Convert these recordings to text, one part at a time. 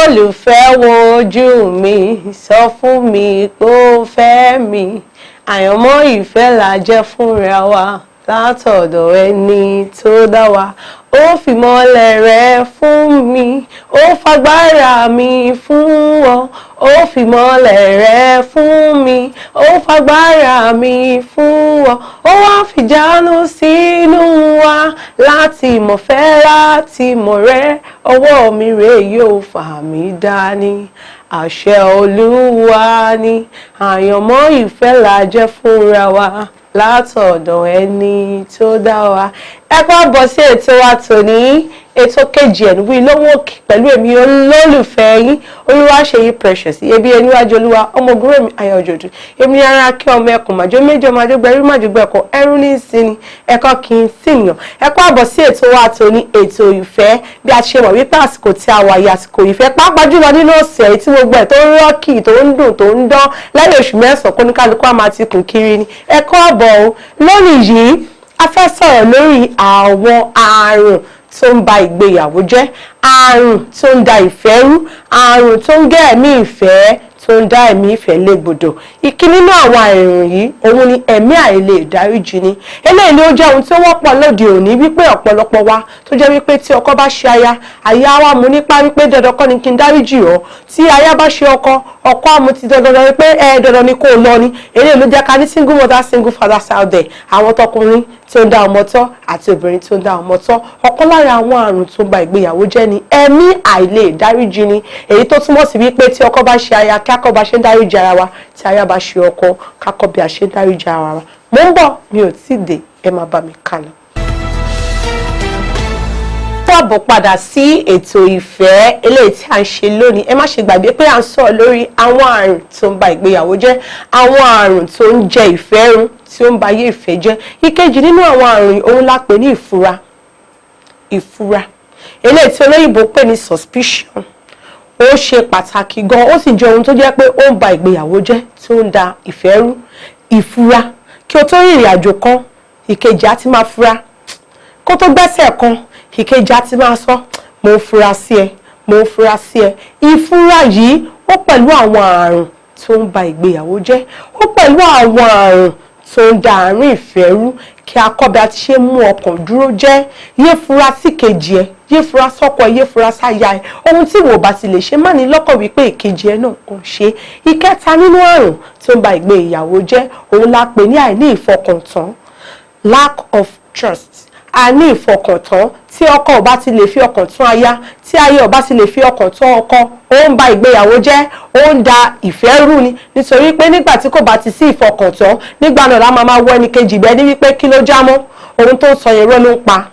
Olólùfẹ́, wojú mi, sọ fún mi pé ó fẹ́ mi. Àyànmọ́ ìfẹ́ la jẹ́ fúnra wa látọ̀dọ̀ ẹni tó dá wa. Ó fi mọ́lẹ̀ rẹ̀ fún mi, ó fagbára mi fún ọ. Ó fi mọ́lẹ̀ rẹ̀ fún mi, ó fagbára mi fún ọ. Ó wá fìjánu sínú wa láti mọ̀fẹ́, láti mọ̀ rẹ́. Ọwọ́ mi rèé, yóò fà mí dání. Àṣẹ Olúwa ni. Àyànmọ́ ìfẹ́ la jẹ́ fúnra wa látọ̀dọ̀ ẹni tó dá wa. Ẹ kọ́ bọ̀ sí ètò wa tòní, ètò kejì ẹ̀ níwí lówó òkè, pẹ̀lú èmi olólùfẹ́ yín, Olúwaṣeyí Precious ebi ẹniwájú Olúwa, ọmọ ògúnrò mi ayọ̀ òjòdù. Èmi ara kí ọmọ ẹkùn màjọ méjọ màjọ gbẹrú màjọ gbẹkọ ẹrú ní ìsinmi ẹ̀kọ́ kì í sìyàn. Ẹ kọ́ àbọ̀ sí ètò wa tòní, ètò ìfẹ́. Bí a ṣe mọ̀ wípé àsìkò tí a wà yìí, àsìkò ìfẹ́, pàápàá jùlọ nínú ọ̀sẹ̀ tí gbogbo ẹ̀ tó ń rocky, tó ń dùn, tó ń dán lẹ́yìn oṣù 9, kóníkálukú àmà ti kùn kiri ni. Ẹ kọ́ àbọ̀ o. Lónìí yìí, a fẹ́ sọ̀rọ̀ lórí àwọn ààrùn tó ń ba ìgbéyàwó jẹ́, ààrùn tó ń da ìfẹ́ rú, ààrùn tó ń gé ẹ̀mí ìfẹ́, tó ń dá ẹ̀mí ìfẹ́ légbodò. Ìkíní nínú àwọn àrùn yìí, òun ni ẹ̀mí àìlè ìdáríjì ni. Eléyìí ni ó jẹ́ ohun tí ó wọ́pọ̀ lóde òní, wípé ọ̀pọ̀lọpọ̀ wa tó jẹ́ wípé tí ọkọ bá ṣe aya, aya wa mú nípa wípé dandan kọ́ ni kí n dáríjì ọ́. Tí aya bá ṣe ọkọ, ọkọ á mú ti dandan wípé ẹ dandan ni kó o lọ ni. Eléyìí ló jẹ́ ká ní single mother, single fathers out there, àwọn tọkùnrin tí ó ń dá ọmọ tọ́ àti obìnrin tí ó ń dá ọmọ tọ́. Ọ̀kan lára àwọn àrùn tó ń ba ìgbéyàwó jẹ́ ni ẹ̀mí àìlè ìdáríjì ni, èyí tó túmọ̀ sí wípé tí ọkọ bá ṣe aya, kí akọ́ bá ṣe ń dáríjì ara wa, tí aya bá ṣe ọkọ, kákọ́ bí a ṣe ń dáríjì ara wa. Mo ń bọ̀, mi ò tí ì dé, ẹ máa bá mi kà lọ. Káàbọ̀ padà sí ètò ìfẹ́ eléyìí tí a ń ṣe lónìí. Ẹ má ṣe gbàgbé pé à ń sọ̀rọ̀ lórí àwọn àrùn tó ń ba ìgbéyàwó jẹ́, àwọn àrùn tó ń jẹ ìfẹ́ run, tí ó ń ba ayé ìfẹ́ jẹ́. Ìkejì nínú àwọn àrùn, òun la pè ní ìfura. Ìfura, eléyìí tí olóyìnbó pè ní suspicion, ó ṣe pàtàkì gan, ó sì jẹ́ ohun tó jẹ́ pé ó ń ba ìgbéyàwó jẹ́, tí ó ń da ìfẹ́ rú. Ìfura, kí o tó rìnrìn àjò kan, ìkejì á ti máa fura. Kó tó gbẹ́sẹ̀ kan, ìkejì á ti máa sọ, "Mo ń fura sí ẹ, mo ń fura sí ẹ." Ìfura yìí, ó pẹ̀lú àwọn àrùn tó ń ba ìgbéyàwó jẹ́, ó pẹ̀lú àwọn àrùn tó ń da àárín ìfẹ́ rú. Kí a kọ́ bí a ti ṣe mú ọkàn dúró jẹ́. Yé fura sí kejì ẹ, yé fura sọ́kọ ẹ, yé fura sáya ẹ. Ohun tí wò bá ti lè ṣe, má ní lọ́kàn wípé ìkejì ẹ náà kò ṣe. Ìkẹta nínú àrùn tó ń ba ìgbéyàwó jẹ́, òun la pè ní àìní ìfọkàntán, lack of trust, àìní ìfọkàntán. Tí ọkọ ò bá ti lè fi ọkàn tán aya, tí aya ò bá ti lè fi ọkàn tán ọkọ, ó ń ba ìgbéyàwó jẹ́, ó ń da ìfẹ́ rú ni, nítorí pé nígbà tí kò bá ti sí ìfọkàntán, nígbà náà la máa máa wọ ẹnì kejì bẹ́ẹ̀ ní wípé kí ló já mọ́ ohun tó ń sọ yẹn, irọ́ ló ń pa.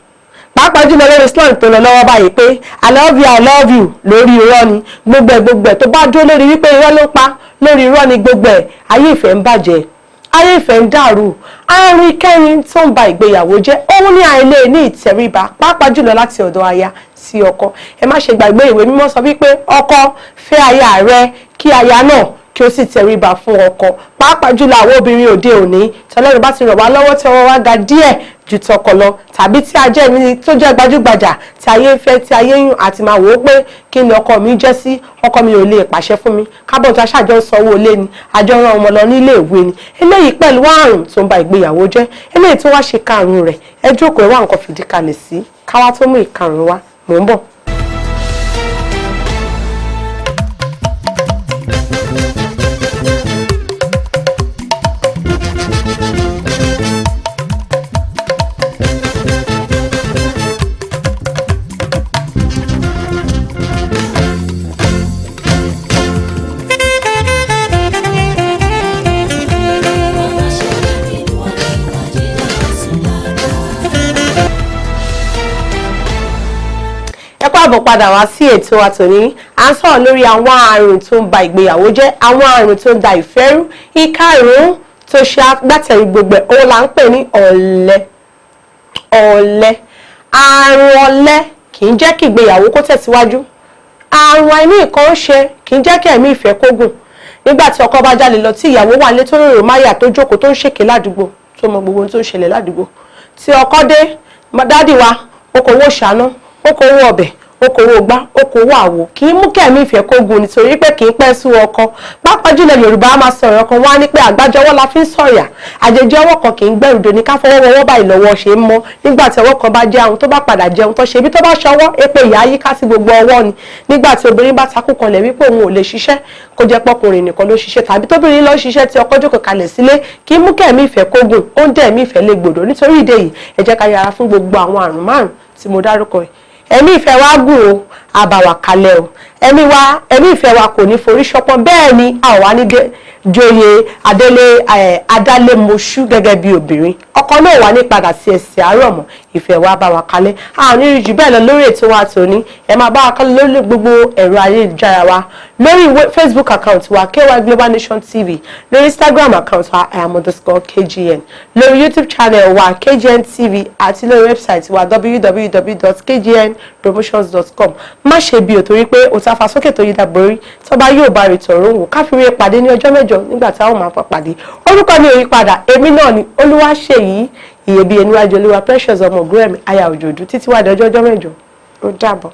Pàápàá jùlọ lórí slang tó lọ lọ́wọ́ báyìí pé "I love you, I love you", lórí irọ́ ni gbogbo ẹ̀. Gbogbo ẹ̀ tó bá dúró lórí wípé irọ́ ló ń pa, lórí irọ́ ni gbogbo ẹ̀, ayé ìfẹ́ ń bàjẹ́, ayé ìfẹ́ ń dàrú. Àrùn ìkẹrin tó ń ba ìgbéyàwó jẹ́, òun ní àìlè ní ìtẹríba, pàápàá jùlọ láti ọ̀dọ̀ aya sí ọkọ. Ẹ má ṣe gbàgbé, ìwé mímọ́ sọ wípé ọkọ, fẹ́ aya rẹ, kí aya náà kí ó sì tẹríba fún ọkọ. Pàápàá jùlọ àwọn obìnrin òde òní, tọ́lọ́run bá ti ràn wá lọ́wọ́ tí ọwọ́ wa ga díẹ̀ ju tọkọ lọ, tàbí tí a jẹ́ mi tó jẹ́ gbajúgbajà tí ayé ń fẹ́, tí ayé yùn, àti máa wò ó pé kí ni ọkọ mi jẹ́ sí ọkọ mi, ò lè pàṣẹ fún mi, kábọ̀ tó aṣáájọ ń sanwó ilé ni, àjọ rán ọmọ lọ nílé ìwé ni. Eléyìí pẹ̀lú àrùn tó ń ba ìgbéyàwó jẹ́. Eléyìí tó wá ṣe karùn-ún rẹ̀, ẹ jókòó, ẹ wá nǹkan fìdí kalẹ̀ sí káwá tó mú ìkarùn-ún wá. Mò ń bọ̀. Bàbá ṣe bí wọ́n ní Nàìjíríà sùn dáadáa. Ẹ kú àbọ̀ padà wá sí ètò wa tòní. À ń sọ̀rọ̀ lórí àwọn àrùn tó ń ba ìgbéyàwó jẹ́, àwọn àrùn tó ń da ìfẹ́ rú. Ìkarùn-ún tó ṣe agbátẹrù gbogbo ẹ̀, òun là ń pè ní ọ̀lẹ. Ọ̀lẹ, àrùn ọ̀lẹ kì í jẹ́ kí ìgbéyàwó kó tẹ̀síwájú. Àrùn àìní nǹkan ṣe kì í jẹ́ kí ẹ̀mí ìfẹ́ kó gùn. Nígbà tí ọkọ bá jáde lọ, tí ìyàwó wà lé, tó rò máyà, tó jókòó, tó ń ṣèké ládùúgbò, tó mọ gbogbo ohun tó ń ṣẹlẹ̀ ládùúgbò, tí ọkọ dé, "Daddy wa, okòwò ṣáná, okòwò ọbẹ̀, Okòwò gbá okòwò àwò kì í mú kẹ́mi ìfẹ́ kó gun, nítorí pé kì í pẹ́ sú ọkọ. Pàápàá jùlọ, Yorùbá á máa sọ̀rọ̀ kan wá ní pé àgbájọ ọwọ́ la fi ń sọ̀yà, àjèjì ọwọ́ kan kì í gbẹ̀rù dòní. Ká fọwọ́ wọwọ́ báyìí lọ́wọ́ ṣe ń mọ́. Nígbà tí ọwọ́ kan bá jẹ́ àwọn tó bá padà jẹun tó ṣe bí tó bá ṣọwọ́ epo, ìyá yíká sí gbogbo ọwọ́ ni. Nígbà tí obìnrin bá takú kanlẹ̀ wípé òun ò lè ṣiṣẹ́, kó jẹ́ pọ́kùnrin nìkan ló ṣiṣẹ́, tàbí tóbìnrin lọ ṣiṣẹ́ tí ọkọ jókòó kalẹ̀ sílé, kì í mú kẹ́mi ìfẹ́ kógùn, ó ń dẹ̀ ẹ̀mí ìfẹ́ lè gbòdò. Nítorí ìdí èyí, ẹ jẹ́ ká yára fún gbogbo àwọn àrùn márùn tí mo dárúkọ yìí. Ẹ̀mí ìfẹ́ wa gùn o, àbàwà kalẹ̀ o. Ẹ̀mí wa, ẹ̀mí ìfẹ́ wa kò ní forí ṣọpọ́n. Bẹ́ẹ̀ ni a ò wá ní joyè adélé adálémoṣú gẹ́gẹ́ bí obìnrin. Ọkọ náà wà ní padà sí ẹsẹ̀ àárọ̀ mọ́. Ìfẹ́ wa bá wa kalẹ̀. A ò ní rí jù bẹ́ẹ̀ lọ lórí ètò wa tòní. Ẹ máa bá wa kálẹ̀ lórí gbogbo ẹ̀rọ ayélujára wa: lórí Facebook account wa, KY Global Nation TV; lórí Instagram account wa, iam_kgn; lórí YouTube channel wa, KGN TV; àti lórí website wa, www.kgnpromotions.com. Má ṣe bí o, torí pé o ta fa sókè tó yí dàborí tó bá yóò bá rí tọ̀rọ̀ wò. Káfíńrí pàdé ní ọjọ́ 8 nígbà táwọn máa fà pàdé. Orúkọ mi ò yí padà, èmi náà ni Olúwaṣèyí Iyebíye níwájú Olúwa, Precious ọmọ Ògúnrẹ̀mí, aya òjòdú. Títí wá di ọjọ́ 8, ó dàbọ̀.